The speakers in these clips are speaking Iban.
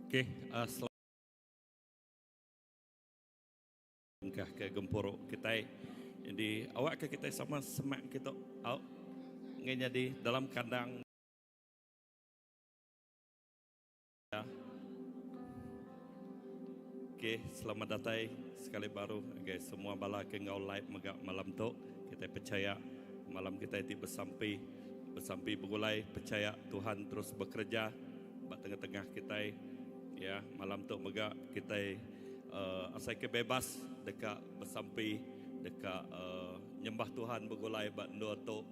Okey, uh, Engkah ke gempuru kitai. Jadi awak ke kitai sama semak kitu au ngai nyadi dalam kandang ya. Okey, selamat datai sekali baru ngagai semua bala ke enggau live mega malam tu. Kitai pechaya malam kitai ti besampi, besampi begulai pechaya Tuhan terus bekereja ba tengah-tengah kitai. Ya, malam tu mega kitai uh, asai ke bebas deka besampi, deka uh, nyembah Tuhan begulai ba endur tu.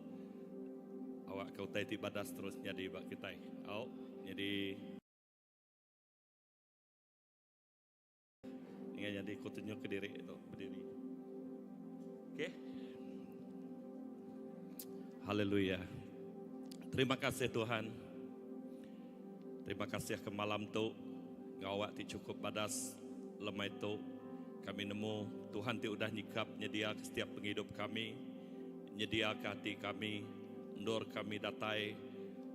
Awak ke utai ti badas terus nyadi ba kitai. Au, jadi Ingat jadi ku tunjuk ke diri tu berdiri. Okey. Haleluya. Terima kasih Tuhan. Terima kasih ke malam tu ngau awak ti chukup badas lemai tu kami nemu Tuhan ti udah nyikap nyedia ke setiap pengidup kami nyedia ke ati kami endur kami datai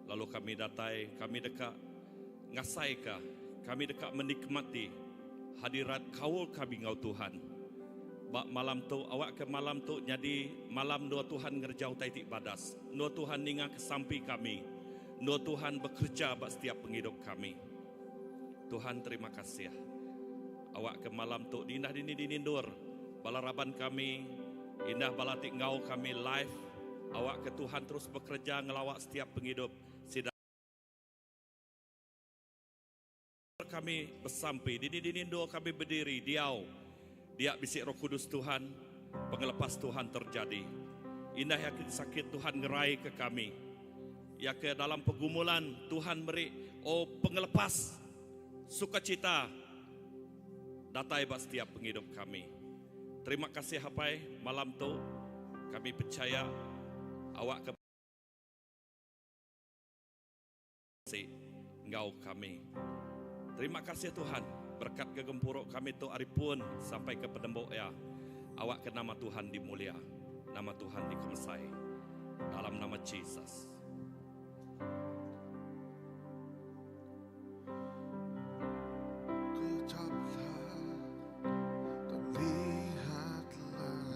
lalu kami datai kami deka ngasaika kami deka menikmati hadirat kaul kami enggau Tuhan ba malam tu awakka malam tu nyadi malam endur Tuhan ngereja utai ti badas endur Tuhan ninga ke sampi kami endur Tuhan bekereja ba setiap pengidup kami. Tuhan terima kasih. Awak ke malam tu di indah dini-dini endur bala raban kami, indah bala ti enggau kami live, awak ke Tuhan terus bekereja ngelawa setiap pengidup sida. Kami besampi dini-dini endur kami bediri diau dia bisi Roh Kudus Tuhan, pengelepas Tuhan terjadi. Indah yakin sakit Tuhan ngerai ke kami. Ya ke dalam pergumulan Tuhan meri oh pengelepas sukacita datai ba setiap pengidup kami. Terima kasih apai malam tu kami percaya awak ke bisi enggau kami. Terima kasih Tuhan berkat ke gempuru kami tu ari pun sampai ke penembu iya. Awak ke nama Tuhan dimulia, nama Tuhan dikemesai. Dalam nama Jesus. Kejaplah dan lihatlah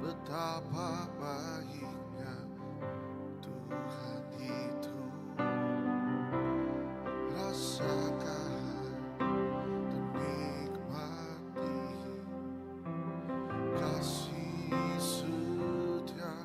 betapa baiknya Tuhan itu. Rasakan dan nikmati kasih setia.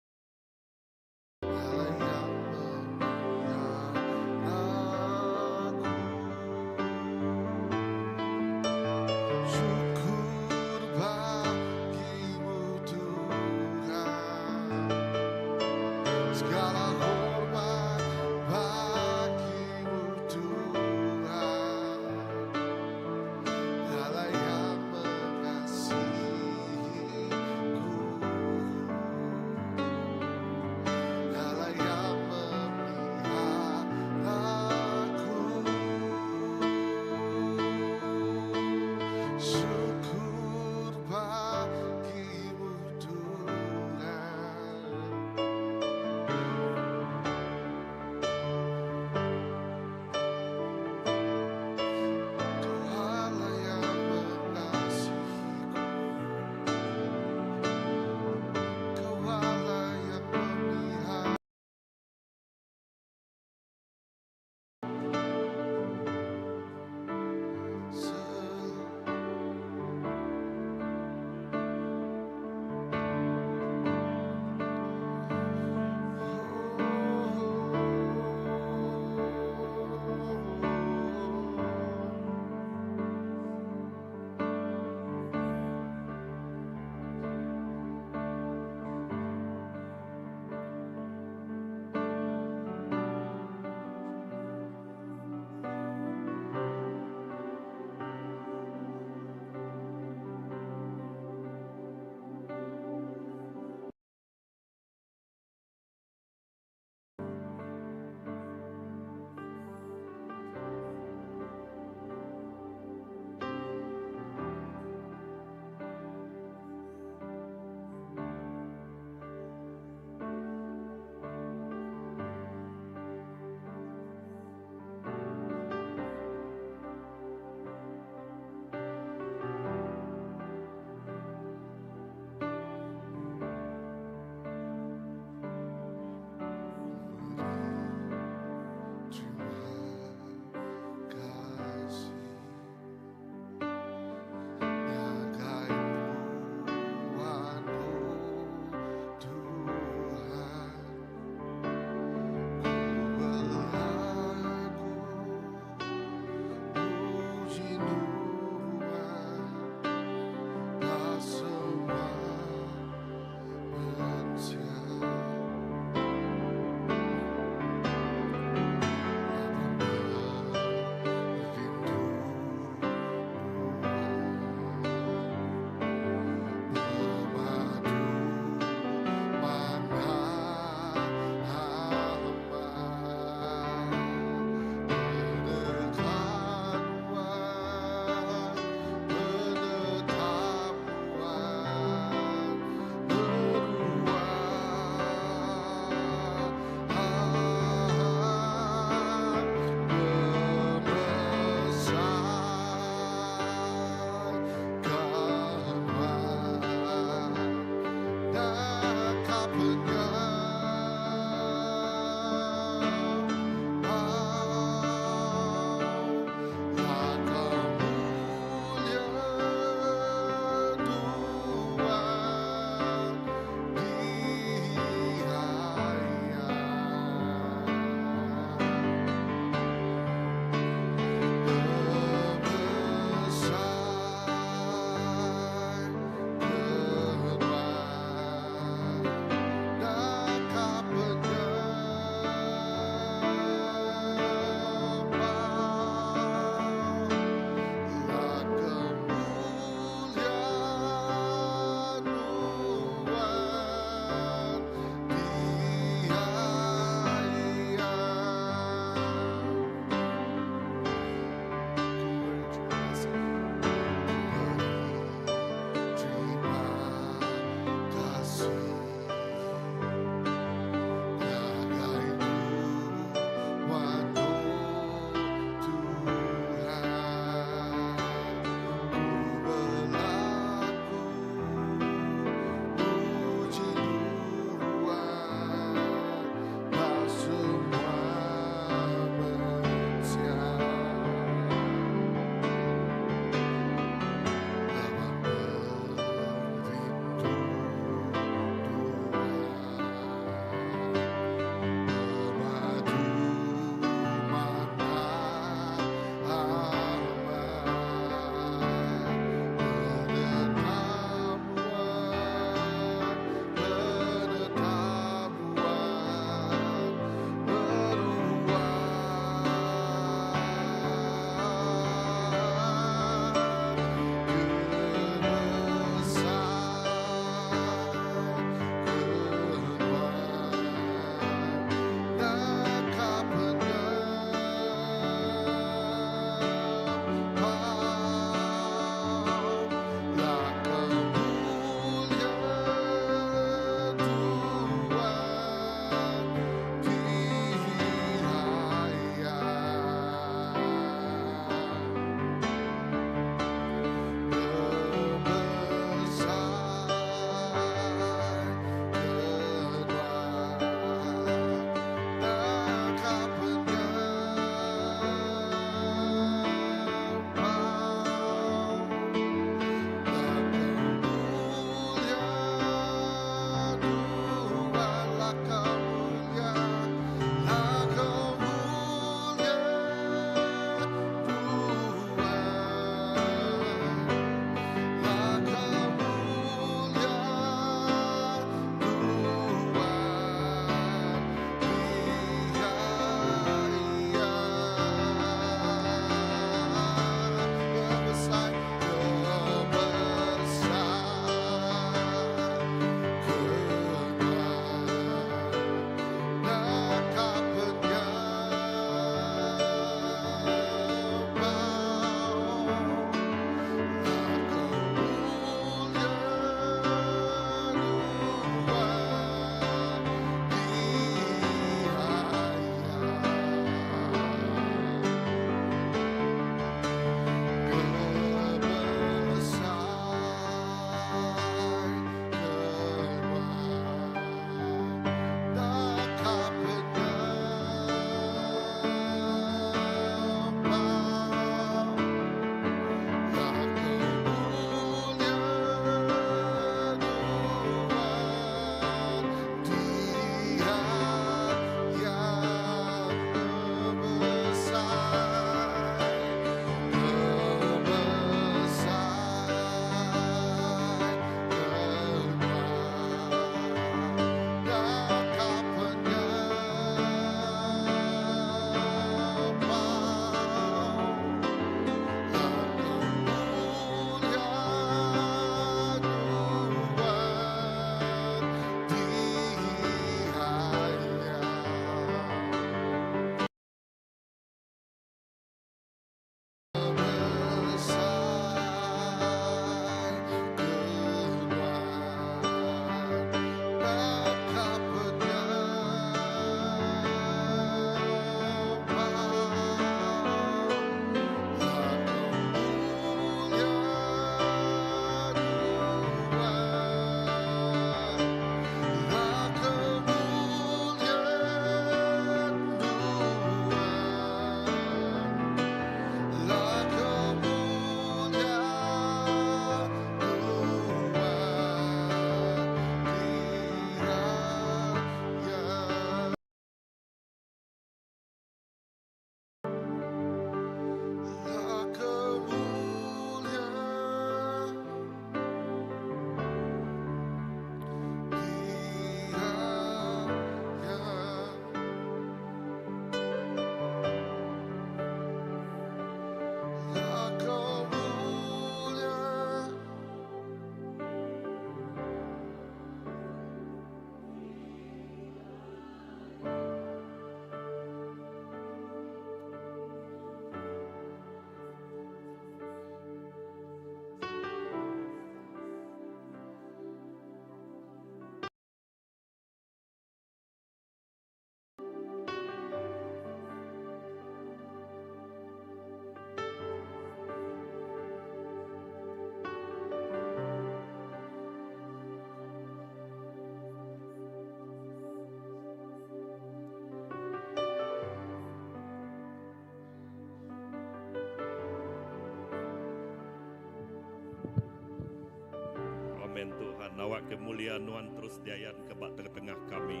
Amen Tuhan. Awak ke mulia Nuan terus diayan ke ba tengah-tengah kami.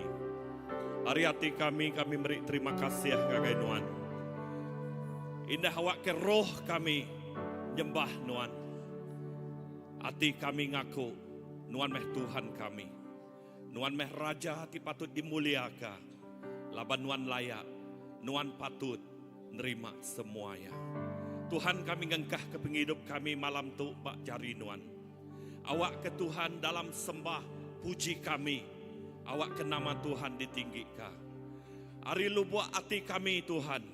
Ari ati kami, kami meri terima kasih ngagai Nuan. Indah awak ke roh kami nyembah Nuan. Ati kami ngaku Nuan meh Tuhan kami. Nuan meh Raja ti patut dimuliaka, laban Nuan layak, Nuan patut nerima semua iya. Tuhan kami ngengkahka pengidup kami malam tu ba jari Nuan. Awakka Tuhan dalam sembah puji kami, awakka nama Tuhan ditinggika. Ari lubuk ati kami Tuhan,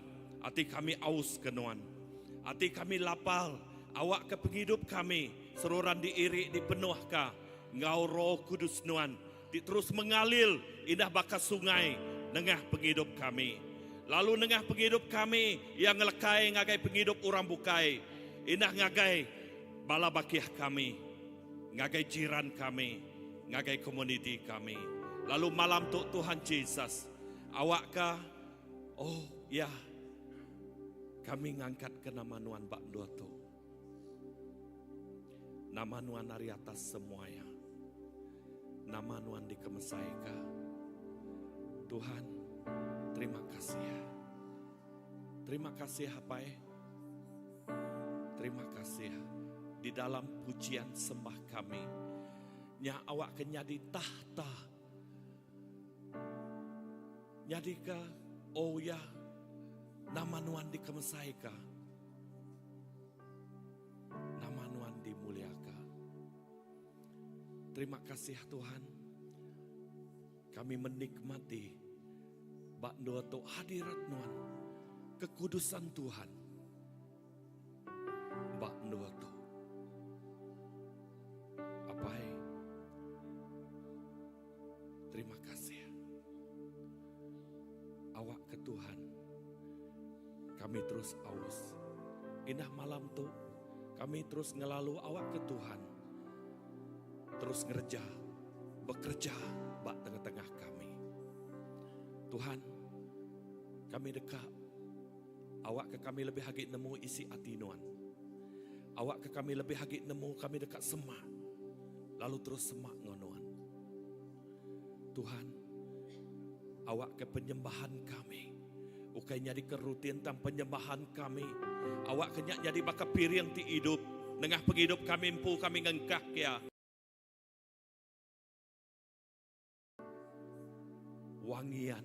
ati kami aus ke Nuan. Ati kami lapar, awakka pengidup kami seruran diiri dipenuhka Enggau Roh Kudus Nuan ti terus mengalir indah baka sungai nengah pengidup kami. Lalu nengah pengidup kami, iya ngelekai ngagai pengidup orang bukai, indah ngagai bala bakih kami, ngagai jiran kami, ngagai komuniti kami. Lalu malam tu Tuhan Jesus, awakka, oh ya, kami ngangkatka nama Nuan ba endur tu. Nama Nuan ari atas semua iya. Nama Nuan dikemesaika. Tuhan, terima kasih. Terima kasih Apai. Terima kasih di dalam pujian sembah kami. Nya awak ke nyadi tahta. Nyadika, oh ya, nama Nuan dikemesaika. Nama Nuan dimuliaka. Terima kasih Tuhan. Kami menikmati ba endur tu hadirat Nuan, kekudusan Tuhan ba endur tu. Apai, terima kasih. Awak ke Tuhan. Kami terus aus. Indah malam tu, kami terus ngelalu awak ke Tuhan. Terus ngereja, bekerja ba tengah-tengah kami. Tuhan, kami deka awak ke kami lebih agi nemu isi ati Nuan. Awak ke kami lebih agi nemu kami deka semak. Lalu terus semak enggau Nuan. Tuhan, awak ke penyembahan kami ukai nyadi ke rutin tang penyembahan kami awak ke nya nyadi baka piring ti idup nengah pengidup kami empu kami ngengkah kia wangian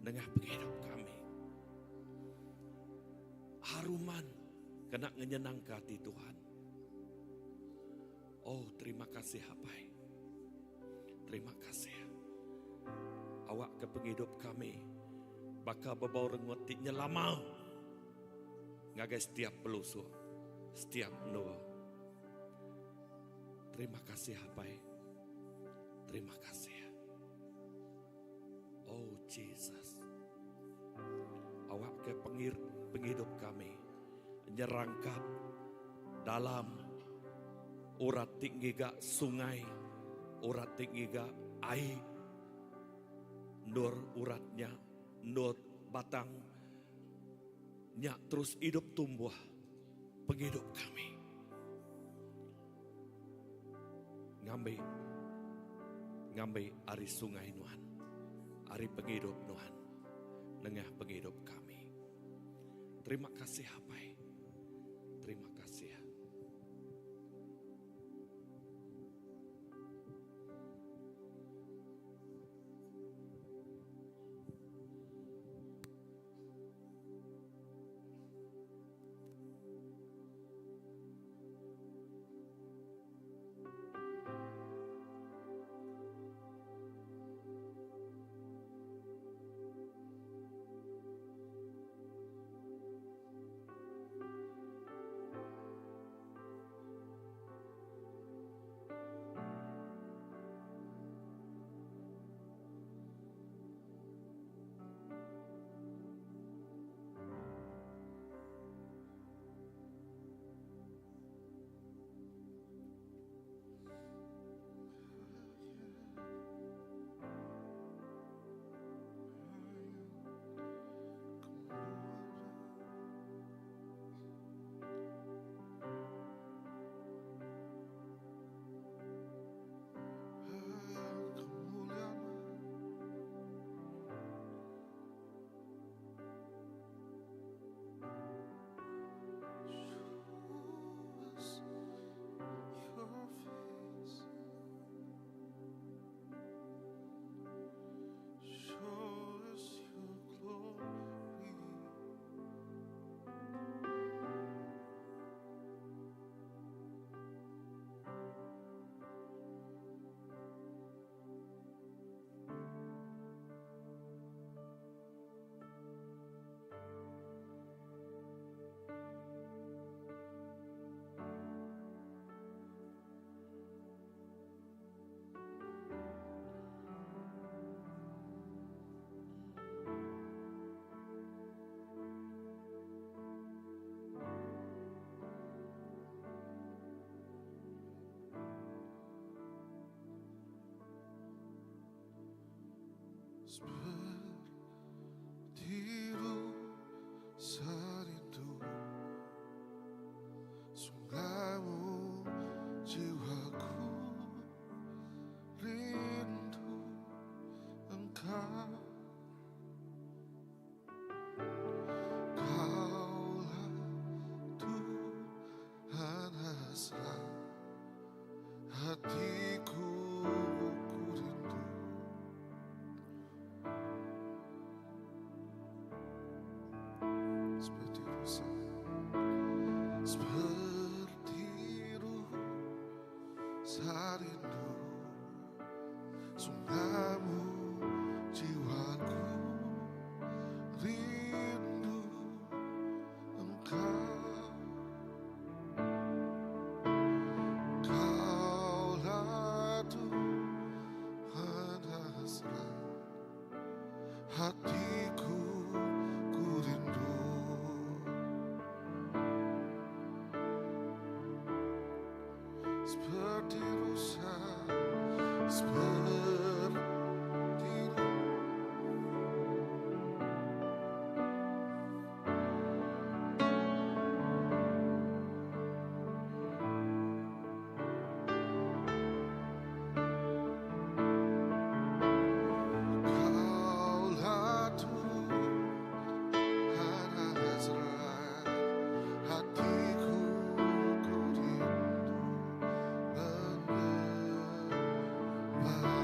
nengah pengidup kami haruman kena ngenyenangka ati Tuhan. Oh, terima kasih Apai. Terima kasih. Awak ke pengidup kami baka bebau rengut ti nyelama ngagai setiap pelusuk, setiap endur. Terima kasih Apai. Terima kasih. Oh Jesus. Awak ke pengir, penghidup kami nyerangkap dalam urat ti ngiga sungai, urat ti ngiga ai endur urat nya, endur batang nya terus idup tumbuh pengidup kami. Ngambi ngambi ari sungai nuan, ari pengidup nuan nengah pengidup kami. Terima kasih Apai. Terima kasih. Seperti rusa rindu Sungaimu jiwaku rindu Engkau. Kaulah Tuhan hasrat hatiku ku rindu. Seperti rusa, seperti rusa rindu sungaimu jiwaku rindu Engkau. Kaulah Tuhan hasrat hatiku ku rindu. Seperti rusa, seperti Kaulah Tuhan hasrat hatiku ku rindu menyembahmu.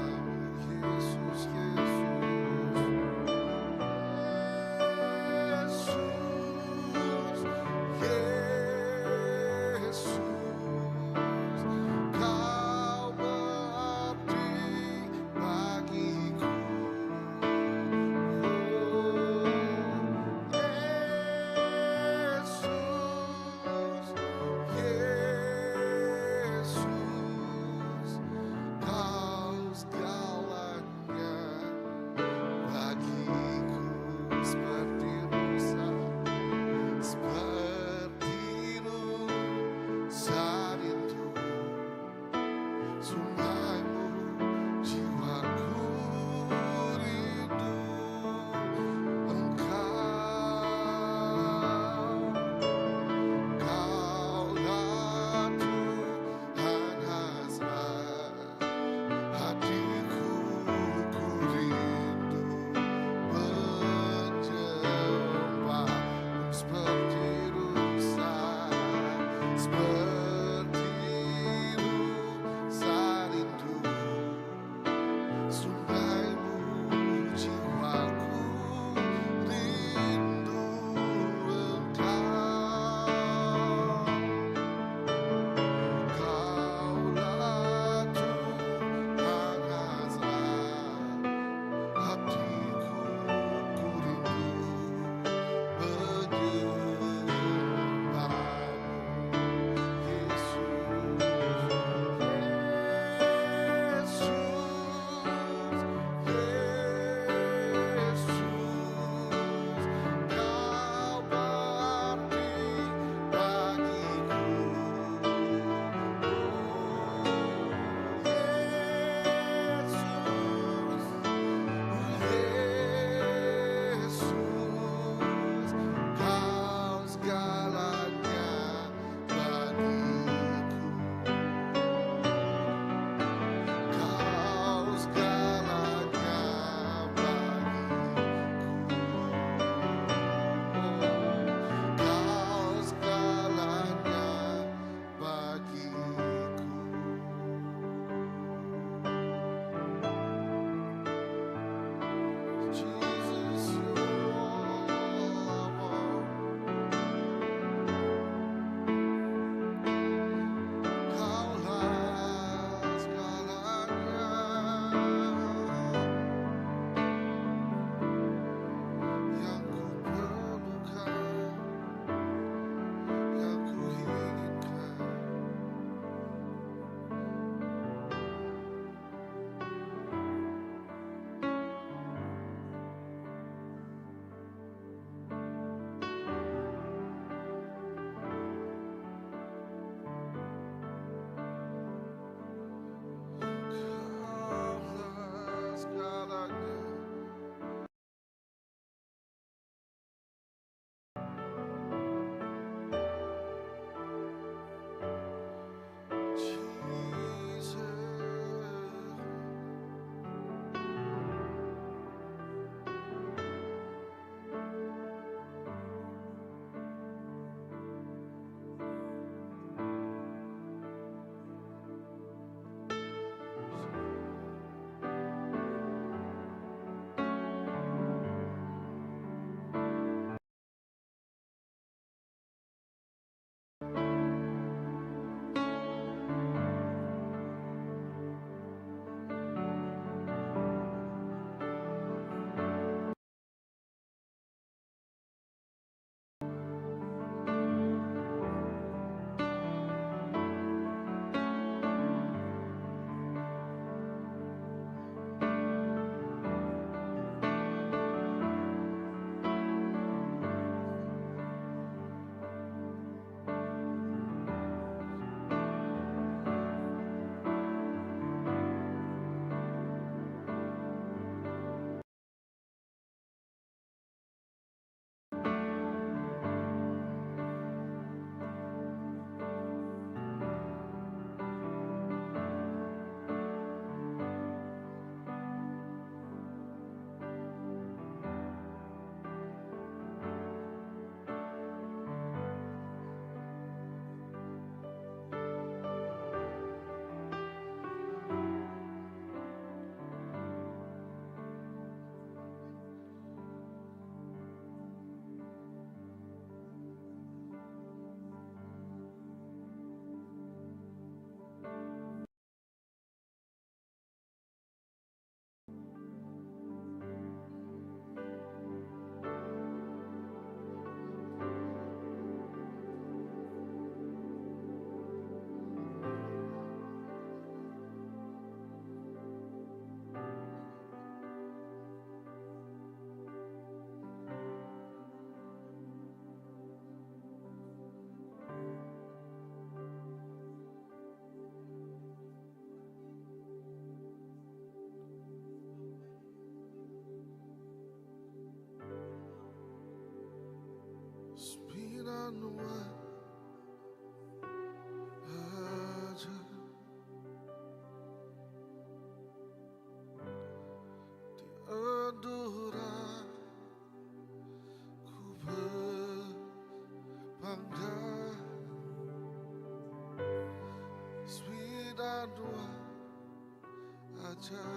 Aja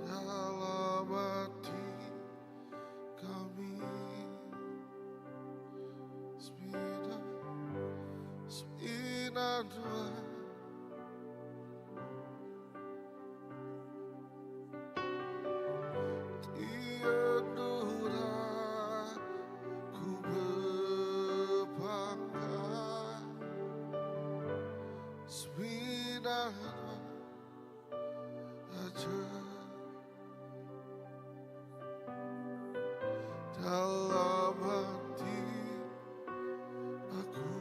dalam ati kami Semina semina Nuan Ti endur aku bepangkat Semina Nuan aja Dalam ati aku.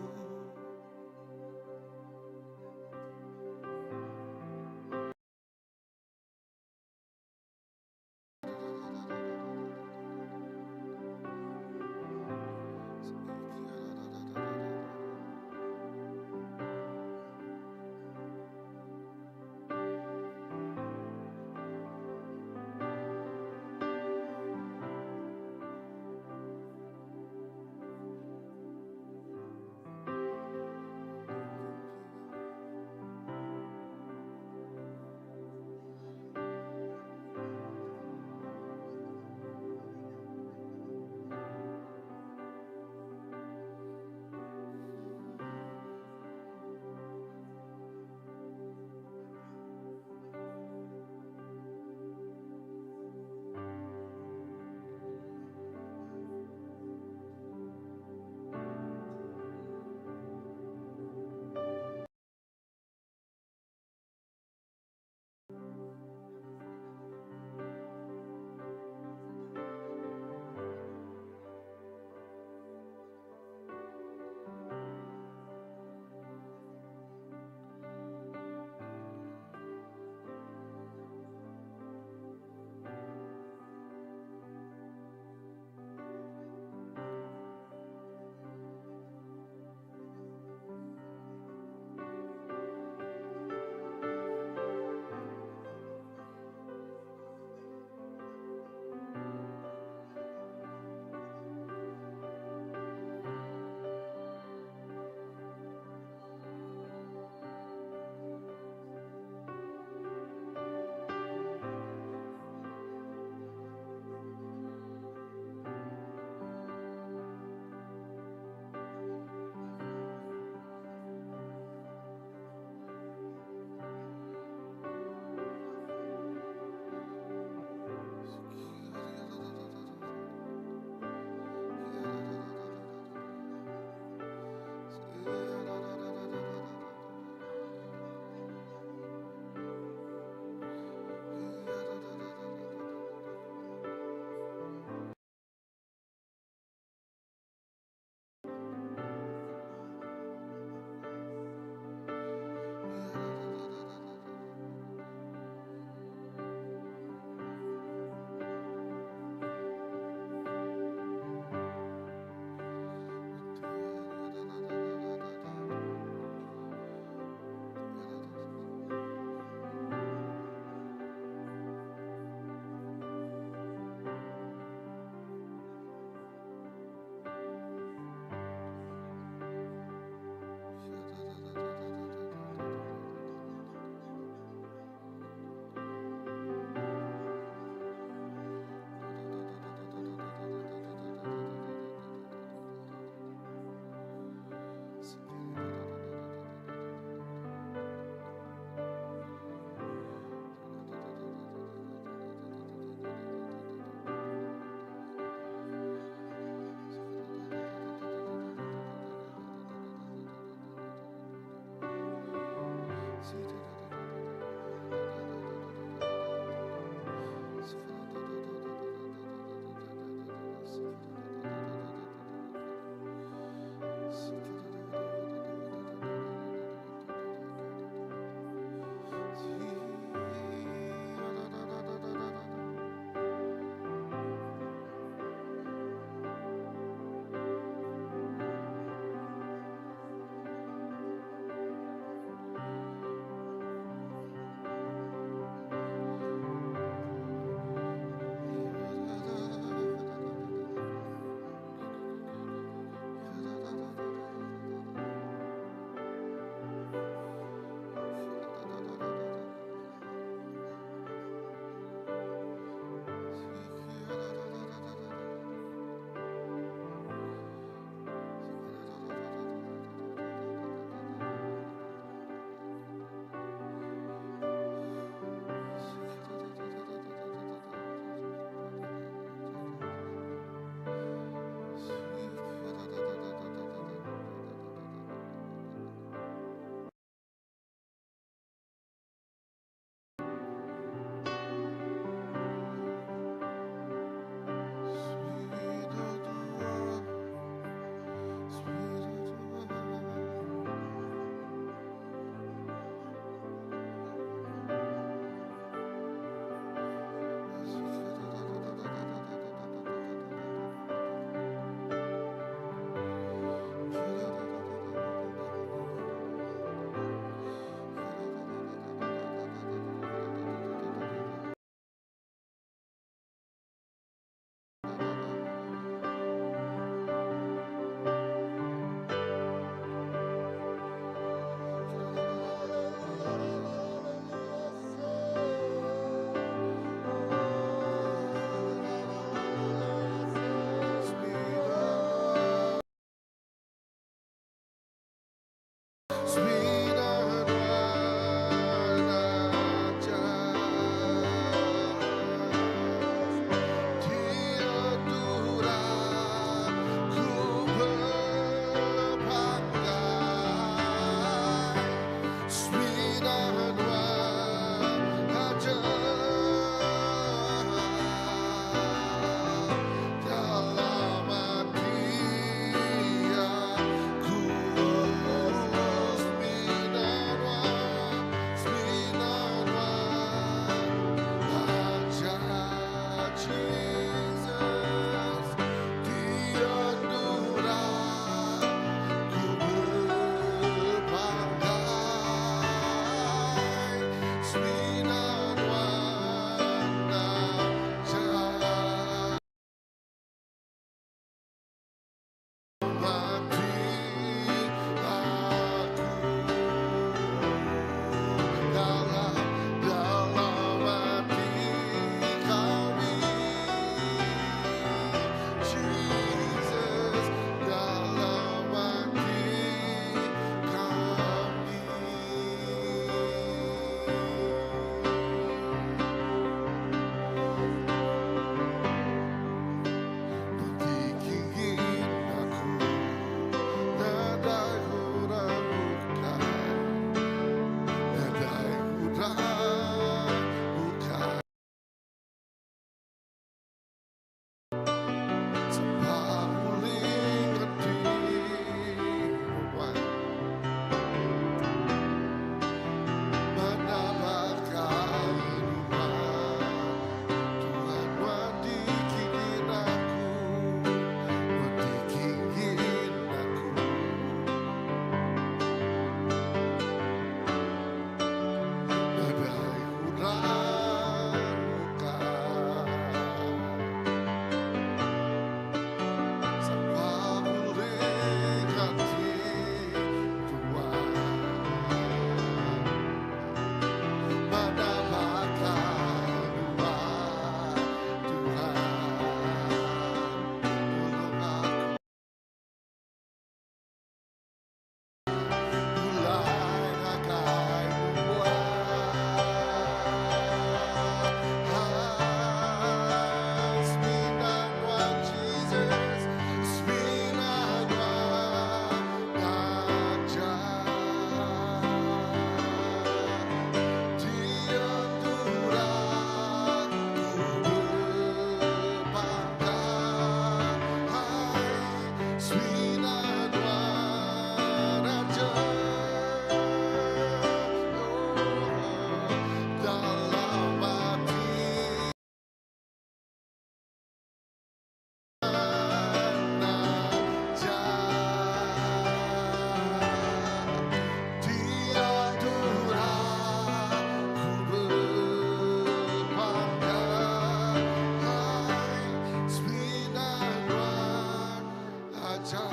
aja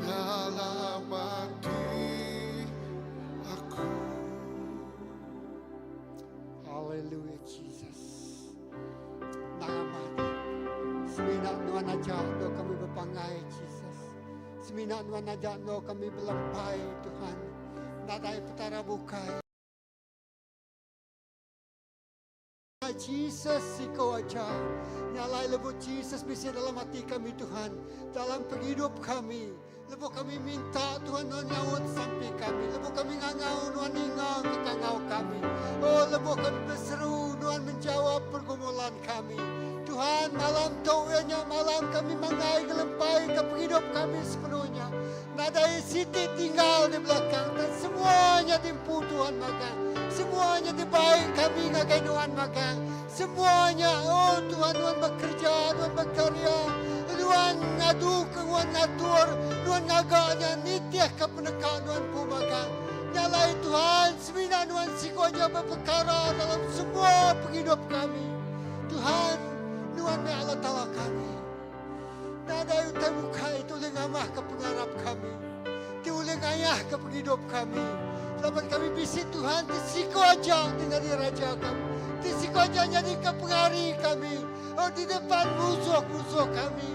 Dalam ati aku. Hallelujah Jesus. Endang amat. Semina nuan aja endur kami bepangai Jesus. Semina nuan aja endur kami belempai Tuhan. Nadai petara bukai. Jesus siko aja. Nya alai lebuh Jesus bisi dalam ati kami Tuhan, dalam pengidup kami, lebuh kami minta Tuhan nuan nyaut sampi kami, lebuh kami ngangau nuan ninga ke kangau kami. Oh lebuh kami beseru nuan menjawab pergumulan kami. Tuhan malam tu iya nya malam kami manggai ngelempai ke pengidup kami sepenuhnya. Nadai siti tinggal di belakang tang semua nya diempu Tuhan magang. Semua nya dibai kami ngagai Nuan magang. Semua nya, oh Tuhan Nuan bekereja, Nuan bekarya, Nuan ngaduka, Nuan ngatur, Nuan ngaga nya nitihka peneka Nuan empu magang. Nya alai Tuhan, semina Nuan siku aja bepekara dalam semua pengidup kami. Tuhan, Nuan meh Allah Taala kami. Nadai utai bukai ti ulih ngamahka pengarap kami, ti ulih ngayahka pengidup kami. Laban kami bisi Tuhan ti siku aja ti nyadi Raja kami, ti siku aja nyadika pengari kami oh di depan musuh-musuh kami.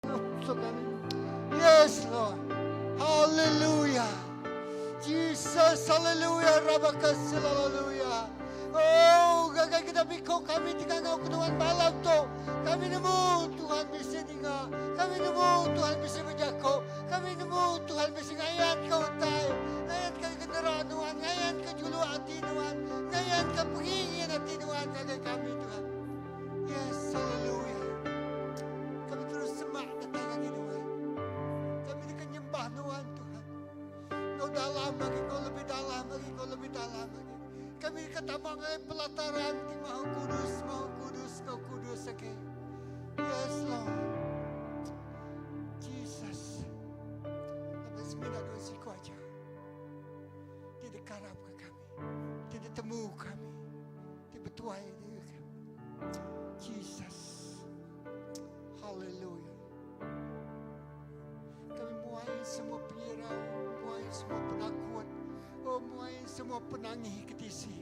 Musuh kami. Yes, Lord. Hallelujah. Jesus, hallelujah. Rabakasih, hallelujah. Oh, gagai kita biko kami ti ngangau ke Tuhan malam tu. Kami nemu Tuhan bisi ninga. Kami nemu Tuhan bisi bejako. Kami nemu Tuhan bisi ngayan ke utai. Ngayan ke genera Nuan, ngayan ke juluk ati Nuan, ngayan ke pengingin ati Nuan ngagai kami Tuhan. Yes, hallelujah. Kami terus semak datai ngagai Nuan. Kami deka nyembah Nuan Tuhan. Enggau dalam agi, enggau lebih dalam agi, enggau lebih dalam agi. Kami deka tama ngagai pelataran ti Maha Kudus, Maha Kudus, enggau Kudus agi. Yes, Lord. Jesus. Laban semina Nuan siku aja ti dikarapka kami, ti ditemu kami, ti betuai diri kami. Jesus. Hallelujah. Kami muai semua pengirau, muai semua penakut, oh muai semua penangi ke tisi.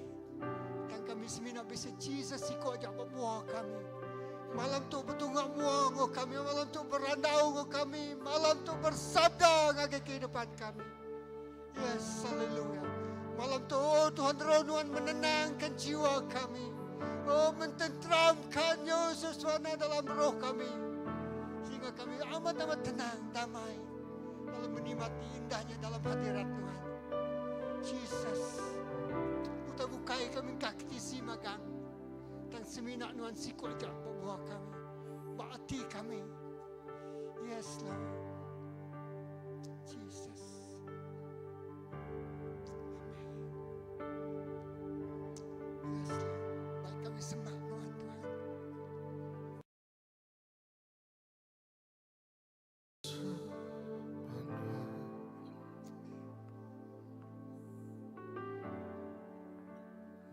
Tang kami semina bisi Jesus siko aja ba mua kami. Malam tu betunga mua enggau kami, malam tu berandau enggau kami, malam tu bersabda ngagai kehidupan kami. Yes, hallelujah. Malam tu, oh Tuhan Roh Nuan menenangkan jiwa kami. Oh, mententeramkan suasana dalam roh kami. Sehingga kami amat-amat tenang, damai. Dalam menikmati indahnya dalam hadirat Tuhan. Jesus. Utai bukai kami engkah ketisi magang. Tang semina Nuan siku aja ba buah kami. Ba ati kami. Yes, Lord. Jesus. Amen. Yes, Lord. Baik kami sembah Nuan, Tuhan.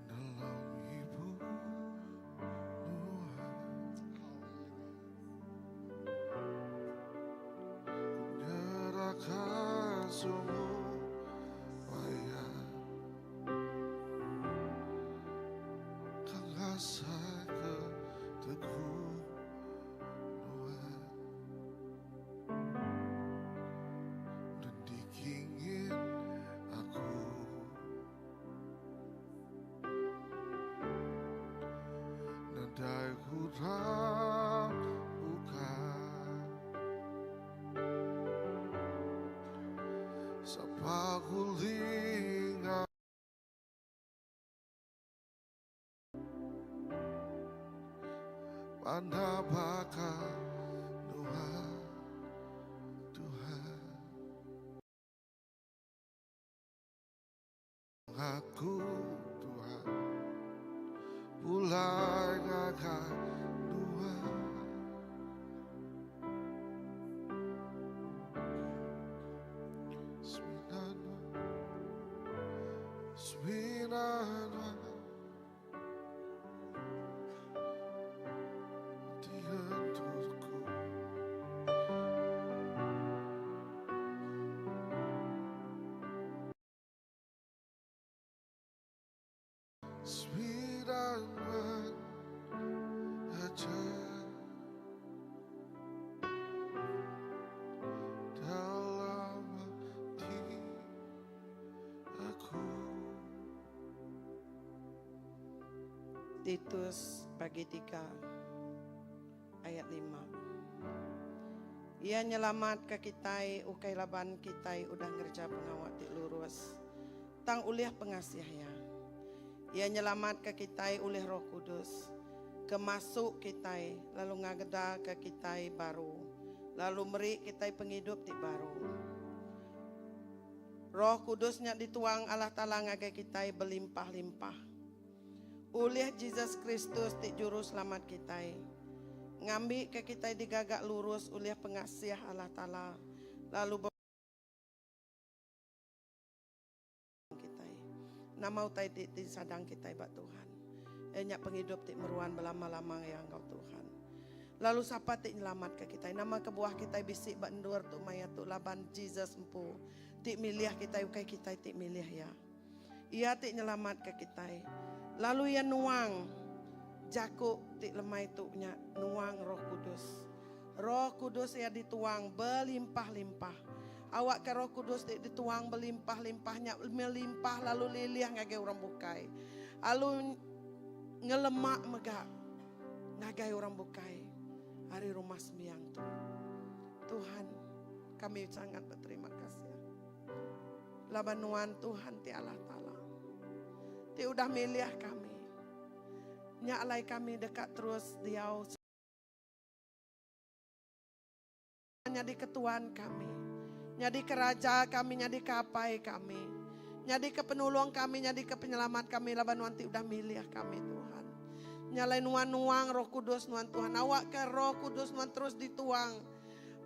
Dalam ibu Nuhan. Nyerahkan semua Kang asai ke teguh Nuan Dan dikingin aku Nadai kurang bukan Sapa gulinga Mana baka Nuan Tuhan Aku Tuhan Pulai ngagai Nuan. Semina Nuan, semina Nuan. Nuan aja dalam ati aku. Titus bagi tiga ayat lima. Iya nyelamatka kitai ukai laban kitai udah ngereja pengawa ti lurus, tang ulih pengasih Iya. Iya nyelamatka kitai ulih Roh Kudus, ke masu kitai lalu ngagedaka kitai baru, lalu meri kitai pengidup ti baru. Roh Kudus nya dituang Allah Taala ngagai kitai belimpah-limpah. Ulih Jesus Kristus ti Juru Selamat kitai, ngambika kitai digaga lurus ulih pengasih Allah Taala lalu. Kitai. Nama utai ti disadang kitai ba Tuhan? Iya nya pengidup ti meruan belama-lama iya enggau Tuhan. Lalu sapa ti nyelamatka kitai? Nama kebuah kitai bisi ba endur tu maya tu? Laban Jesus empu ti milih kitai ukai kitai ti milih iya. Iya ti nyelamatka kitai. Lalu iya nuang jaku ti lemai tu nya nuang Roh Kudus. Roh Kudus iya dituang belimpah-limpah. Awakka Roh Kudus ti dituang belimpah-limpah nya melimpah lalu lilih ngagai orang bukai. Lalu ngelema mega ngagai orang bukai ari rumah sembiang tu. Tuhan, kami sangat beterima kasih. Laban nuan Tuhan ti Allah Taala ti udah milih kami. Nya alai kami deka terus diau nyadi ke Tuan kami, nyadi ke Raja kami, nyadi ke Apai kami, nyadi ke Penulung kami, nyadi ke Penyelamat kami laban nuan ti udah milih kami Tuhan. Nya alai nuan nuang Roh Kudus nuan Tuhan. Awakka Roh Kudus nuan terus dituang.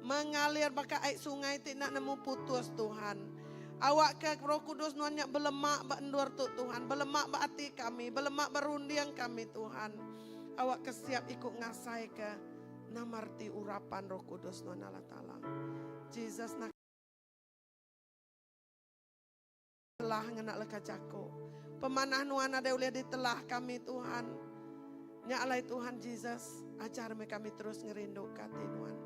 Mengalir baka ai sungai ti enda nemu putus, Tuhan. Awakka Roh Kudus Nuan nya belemak ba endur tu, Tuhan. Belemak ba ati kami, belemak ba runding kami, Tuhan. Awakka siap iku ngasaika nama reti urapan Roh Kudus Nuan Allah Taala. Jesus naka Telah ngena leka jaku. Pemanah Nuan nadai ulih ditelah kami, Tuhan. Nya alai Tuhan Jesus, ajar meh kami terus ngerinduka ati Nuan.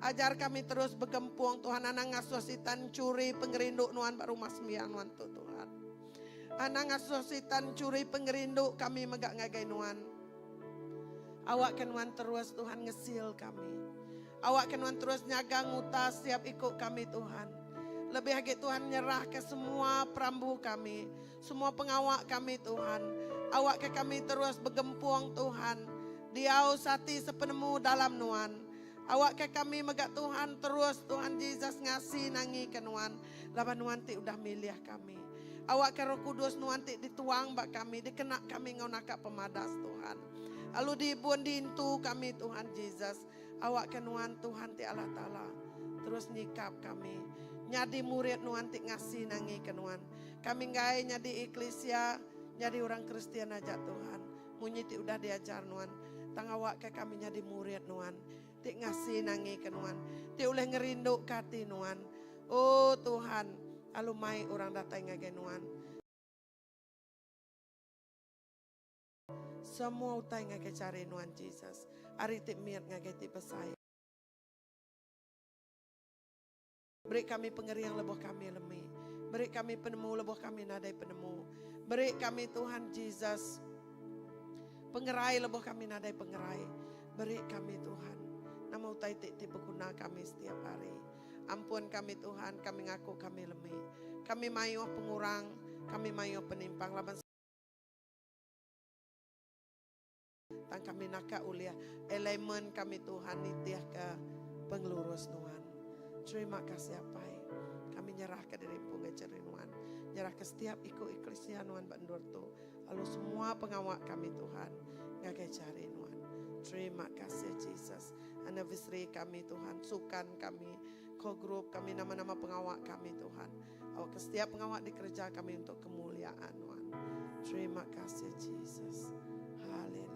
Ajar kami terus begempung, Tuhan, anang ngasuh Sitan enchuri pengerindu Nuan ba rumah sembiang Nuan tu, Tuhan. Anang ngasuh Sitan enchuri pengerindu kami mega ngagai Nuan. Awakka Nuan terus, Tuhan, ngesil kami. Awakka Nuan terus nyaga nguta setiap iku kami, Tuhan. Lebih agi Tuhan nyerahka semua perambu kami, semua pengawa kami, Tuhan. Awakka kami terus begempung, Tuhan, diau sati sepenemu dalam Nuan. Awakka kami mega Tuhan terus, Tuhan Jesus ngasi nangika Nuan laban Nuan ti udah milih kami. Awakka Roh Kudus Nuan ti dituang ba kami dikena kami enggau naka pemadas, Tuhan. Lalu diibun diintu kami, Tuhan Jesus. Awakka Nuan, Tuhan ti Allah Taala, terus nyikap kami nyadi murid Nuan ti ngasi nangika Nuan. Kami enggai nyadi eklisia, nyadi orang Kristian aja, Tuhan, munyi ti udah diajar Nuan. Tang awakka kami nyadi murid Nuan ti ngasi nangika Nuan, ti ulih ngerinduka ati Nuan. O Tuhan, lalu mai orang datai ngagai Nuan. Semua utai ngagai chari nuan Jesus, ari ti mit ngagai ti besai. Beri kami pengering lebuh kami lemi. Beri kami penemu lebuh kami nadai penemu. Beri kami Tuhan Jesus pengerai lebuh kami nadai pengerai. Beri kami Tuhan nama utai ti ti beguna kami setiap hari. Ampun kami Tuhan, kami ngaku kami lemi. Kami mayuh pengurang, kami mayuh penimpang laban. Tang kami naka ulih alignment kami Tuhan nitihka pengelurus Nuan. Terima kasih Apai. Kami nyerahka diri empu ngagai jari Nuan. Nyerahka setiap iku eklesia Nuan ba endur tu. Lalu semua pengawa kami Tuhan ngagai jari Nuan. Terima kasih Jesus. Anniversary kami Tuhan, sukan kami, ko group kami, nama-nama pengawa kami Tuhan. Awakka setiap pengawa dikereja kami untuk kemuliaan Nuan. Terima kasih Jesus. Haleluya.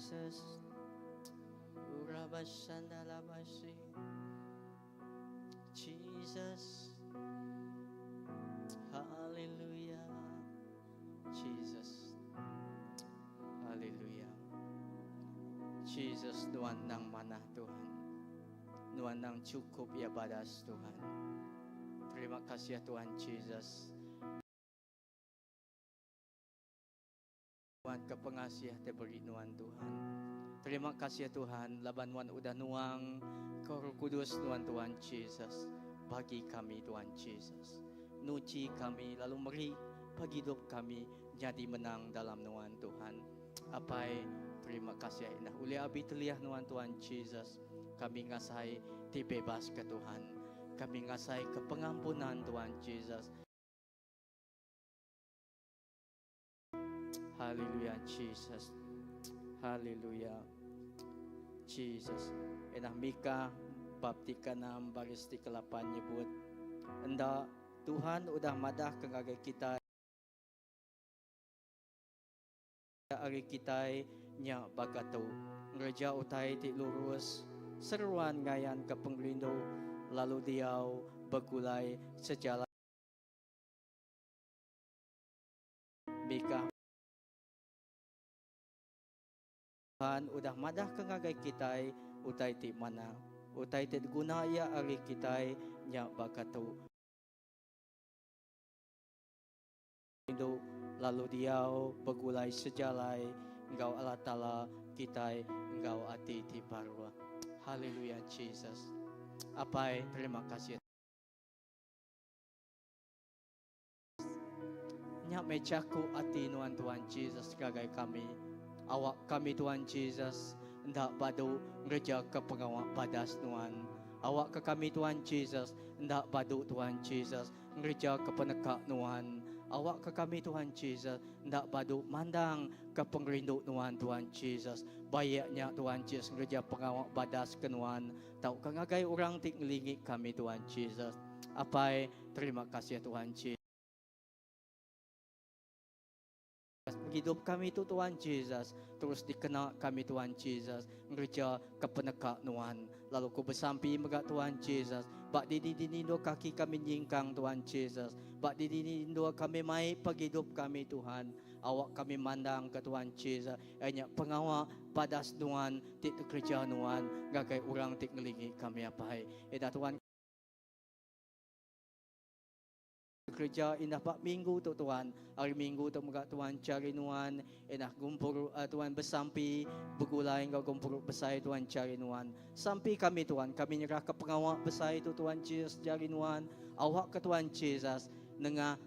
Jesus. Urabashandalabasi. Jesus. Hallelujah. Jesus. Hallelujah. Jesus nuan nang manah Tuhan. Nuan nang cukup ya badas Tuhan. Terima kasih ya Tuhan Jesus. Nuan ke pengasih te beri nuan Tuhan. Terima kasih ya Tuhan laban nuan udah nuang ke Roh Kudus nuan Tuhan Jesus bagi kami Tuhan Jesus. Nuci kami lalu meri pengidup kami nyadi menang dalam nuan Tuhan. Apai terima kasih indah ulih abi teliah nuan Tuhan Jesus kami ngasai ti bebas ke Tuhan. Kami ngasai ke pengampunan Tuhan Jesus. Haleluya Jesus. Haleluya. Jesus. Enah Mika bab ti keenam baris ti kelapan nyebut enda Tuhan udah madah ke ngagai kitai ari kitai nya baka tu ngereja utai ti lurus seruan ngayan ke pengerindu lalu diau begulai sejalai Mikah Tuhan udah madahka ngagai kitai utai ti manah. Utai ti diguna Iya ari kitai nya baka tu. Rindu lalu diau begulai sejalai enggau Allah Taala kitai enggau ati ti baruh. Haleluya Jesus. Apai terima kasih. Nya meh jaku ati nuan Tuhan Jesus ngagai kami. Awak kami Tuhan Jesus enda badu ngereja ke pengawa badas nuan. Awak ke kami Tuhan Jesus enda badu Tuhan Jesus ngereja ke peneka nuan. Awak ke kami Tuhan Jesus enda badu mandang ke pengerindu nuan Tuhan Jesus. Baik nya Tuhan Jesus ngereja pengawa badas ke nuan tauka ngagai orang ti ngelingi kami Tuhan Jesus. Apai terima kasih Tuhan Jesus. Pengidup kami tu Tuhan Jesus terus dikena kami Tuhan Jesus ngereja ke peneka nuan. Lalu ku besampi mega Tuhan Jesus ba dini-dini endur kaki kami nyingkang Tuhan Jesus. Ba dini-dini endur kami mai pengidup kami Tuhan. Awak kami mandang ke Tuhan Jesus iya nya pengawa padas nuan ti dikereja nuan ngagai orang ti ngelingi kami apai. Eda Tuhan. Kereja indah ba minggu tu Tuhan. Hari minggu tu mega Tuhan cari nuan indah gumpuru uh, Tuhan besampi begulai enggau gempuru besai Tuhan cari nuan. Sampi kami Tuhan, kami nyerah ke pengawa besai tu Tuhan Jesus jari nuan. Awak ke Tuhan Jesus nengah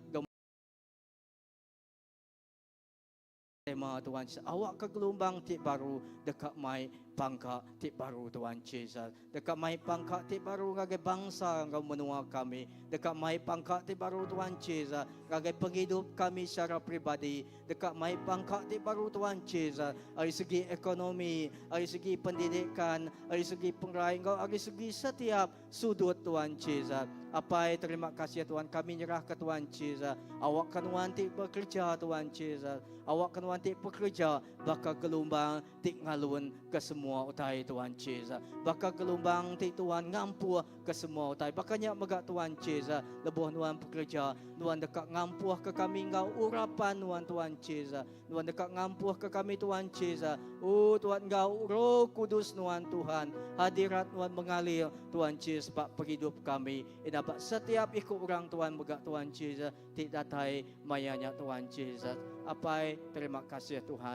Tema Tuhan Jesus. Awak ke gelumbang ti baru deka mai pangka ti baru Tuhan Jesus. Deka mai pangka ti baru ngagai bangsa enggau menua kami. Deka mai pangka ti baru Tuhan Jesus ngagai pengidup kami secara peribadi. Deka mai pangka ti baru Tuhan Jesus ari segi ekonomi, ari segi pendidikan, ari segi pengerai enggau ari segi setiap sudut Tuhan Jesus. Apai terima kasih Tuhan kami nyerah ke Tuhan Jesus. Awak ke nuan ti bekerja Tuhan Jesus. Awak ke nuan ti bekerja baka gelumbang ti ngalun ke semua utai Tuhan Jesus. Baka gelumbang ti Tuhan ngampuh ke semua utai. Baka nya mega Tuhan Jesus lebuh nuan bekerja nuan deka ngampuh ke kami enggau urapan nuan Tuhan Jesus. Nuan deka ngampuh ke kami Tuhan Jesus. Oh Tuhan enggau Roh Kudus Nuan Tuhan. Hadirat Nuan mengalir Tuhan Jesus ba pengidup kami. Ina ba setiap iku orang Tuhan mega Tuhan Jesus ti datai maya nya Tuhan Jesus. Apai terima kasih Tuhan.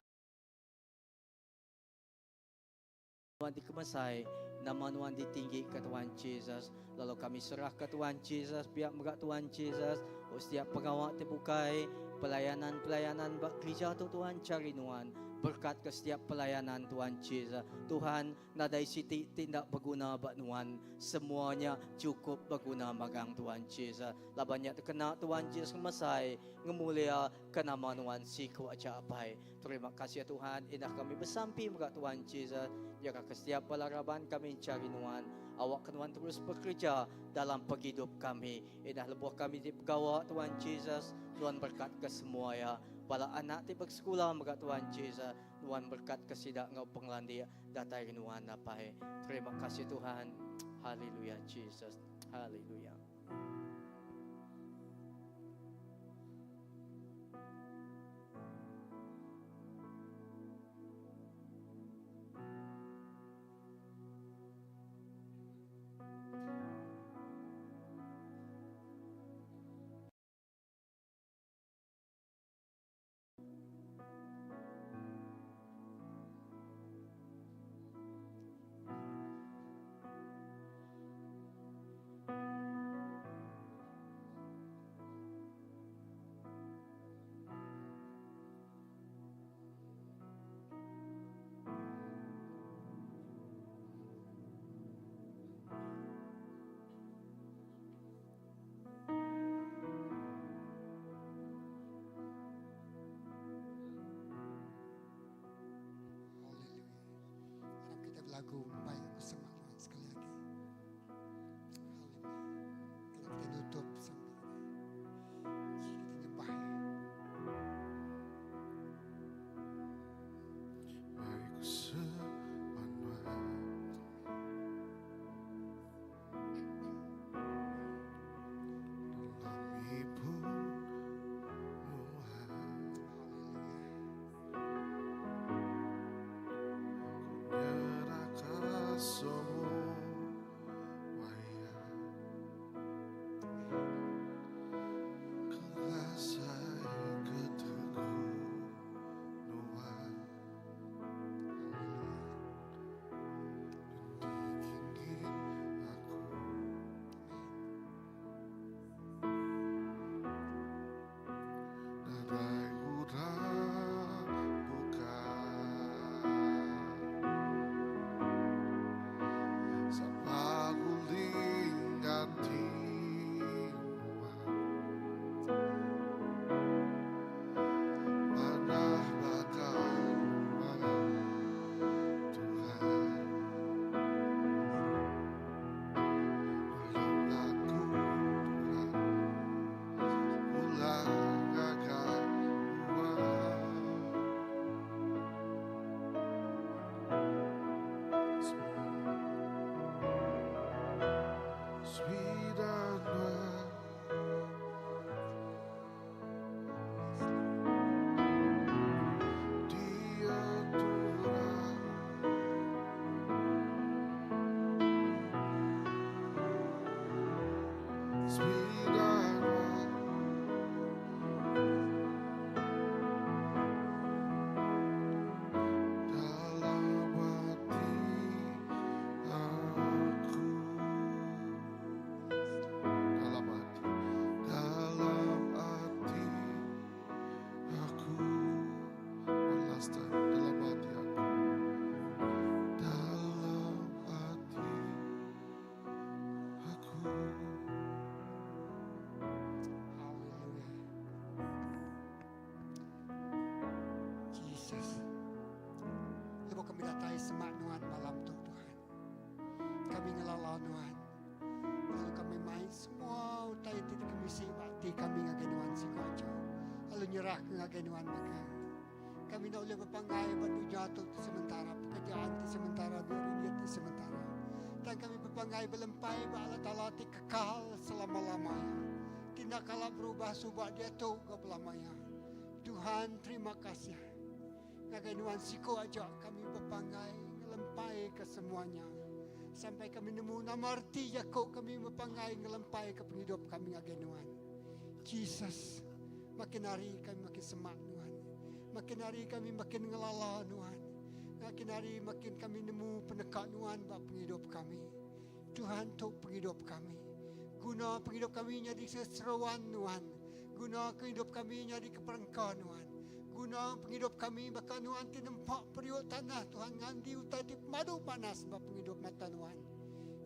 Nuan dikemesai, nama Nuan ditinggika Tuhan Jesus. Lalu kami serahka Tuhan Jesus, pia mega Tuhan Jesus, oh setiap pengawa ti bukai, pelayanan-pelayanan ba gerija tu Tuhan chari Nuan. Berkat ke setiap pelayanan Tuhan Jesus. Tuhan, nadai siti ti enda beguna ba Nuan. Semua nya chukup beguna magang Tuhan Jesus. Laban nya tekena Tuhan Jesus ngemesai, ngemulia ke nama Nuan siku aja Apai. Terima kasih Tuhan, indah kami besampi mega Tuhan Jesus, jaga ke setiap bala raban kami encari Nuan, awak ke Nuan terus bekerja dalam pengidup kami. Indah lebuh kami ti begawa Tuhan Jesus, Nuan berkat ke semua ya. Bala anak ti besekula mega Tuan Jesus, nuan berkat ke sida enggau pengelandik datai ari nuan Apai. Terima kasih Tuhan. Haleluya Jesus. Haleluya. Haleluya. Aram kita belagu baik aku semak Tuhan sekali lagi. Haleluya. Kena kita nutup sampai kita nyembah ya. Baik ku semak Tuhan. Dalam ibu Nuhan. Haleluya. Ku nyerahkan semua ya. Kuasai keteguh Nuhan. Haleluya. Tinggi aku. Nadai urang bukan Sapa guling ganti Nuhan Manah bakal Nuhan Tuhan Tolong aku Tuhan Ulang gagal Nuhan Sweet Dia Tuhan Sweet Dalam hati aku Dalam hati Dalam hati aku One last time Dalam hati aku Dalam hati aku Haleluya. Jesus. Lebuh kami datai semak Nuan malam tu Tuhan. Kami ngelala Nuan. Lalu kami mai semua utai ti dikemisi ba ati kami ngagai Nuan siku aja. Lalu nyerah ke ngagai Nuan maka. Kami enda ulih bepanggai ba dunya tu ti sementara, pekerjaan ti sementara, duit ringgit ti sementara. Tang kami bepanggai belempai ba Allah Taala ti kekal selama-lamanya. Ti enda kala berubah suba diatu enggau belama iya. Tuhan terima kasih. Ngagai Nuan siku aja kami bepanggai ngelempai ke semuanya. Sampai kami nemu nama reti jaku kami bepanggai ngelempai ke pengidup kami ngagai Nuan. Jesus, makin hari kami makin semak Nuan. Makin hari kami makin ngelala Nuan. Makin hari makin kami nemu peneka Nuan ba pengidup kami. Tuhan tu pengidup kami. Guna pengidup kami nyadi seseruan Nuan. Guna pengidup kami nyadi keperengka Nuan. Guna pengidup kami baka Nuan ti nempa periuk tanah Tuhan ngandi utai ti pemadu panas ba pengidup mata Nuan.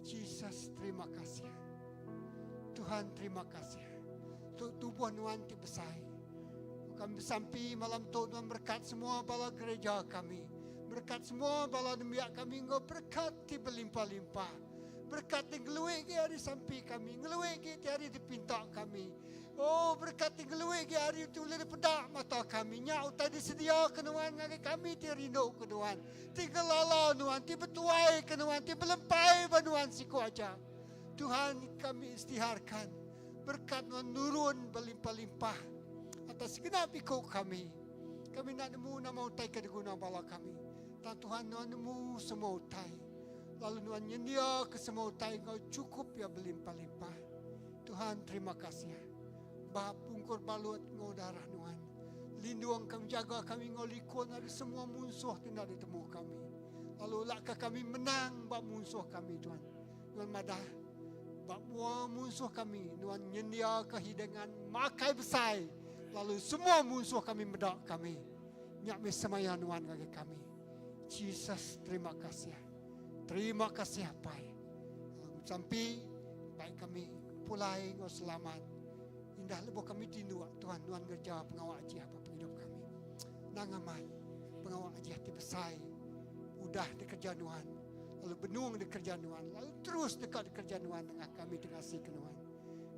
Jesus terima kasih. Tuhan terima kasih. Tu tubuh Nuan ti besai. Kami besampi malam tu Tuhan berkat semua bala gereja kami. Berkat semua bala nembiak kami enggau berkat ti belimpah-limpah. Berkat ti ngelui agi ari sampi kami, ngelui agi ti ari dipinta kami. Oh, berekat ti ngelui agi ari ti ulih dipeda mata kami. Nya utai disediaka Nuan ngagai kami ti rinduka Nuan, ti ngelala Nuan, ti betuaika Nuan, ti belempai ba Nuan siku aja. Tuhan, kami istiharkan berekat Nuan nurun belimpah-limpah atas genap iku kami. Kami enda nemu nama utai ke diguna bala kami. Tang Tuhan Nuan nemu semua utai. Lalu Nuan nyendiaka semua utai enggau chukup iya belimpah-limpah. Tuhan terima kasih ba pungkur balut enggau darah Nuan. Lindung kami jaga kami enggau likun ari semua munsuh ti enda ditemu kami. Lalu lak ka kami menang ba munsuh kami Tuhan. Nuan madah ba mua munsuh kami Nuan nyendiaka hidangan makai besai lalu semua munsuh kami meda kami. Nya meh semaya Nuan ngagai kami. Jesus terima kasih. Terima kasih Apai. Lalu sampi baik kami pulai enggau selamat. Indah lebuh kami tinduk Tuhan nuan ngereja pengawa ajih ba pengidup kami. Nang amat pengawa ajih ti besai udah dikereja nuan lalu benung dikereja nuan lalu terus deka dikereja nuan nengah kami ti ngasika nuan.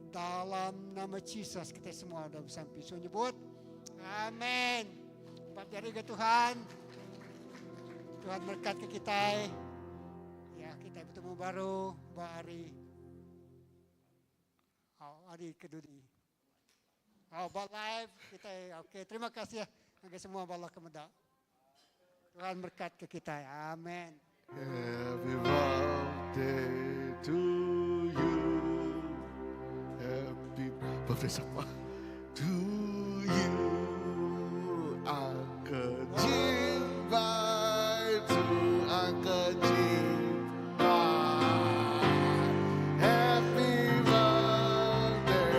Dalam nama Jesus kita semua udah besampi. So nyebut Amen. Empat jari ke Tuhan. Tuhan berkat ke kita. Ya, kita bertemu baru ba hari oh, hari kedudi. Oh, ba live kita. Okey, terima kasih ngagai semua bala ke meda. Tuhan berkat ke kita. Amen. Happy birthday to you. Happy birthday siapa? To you.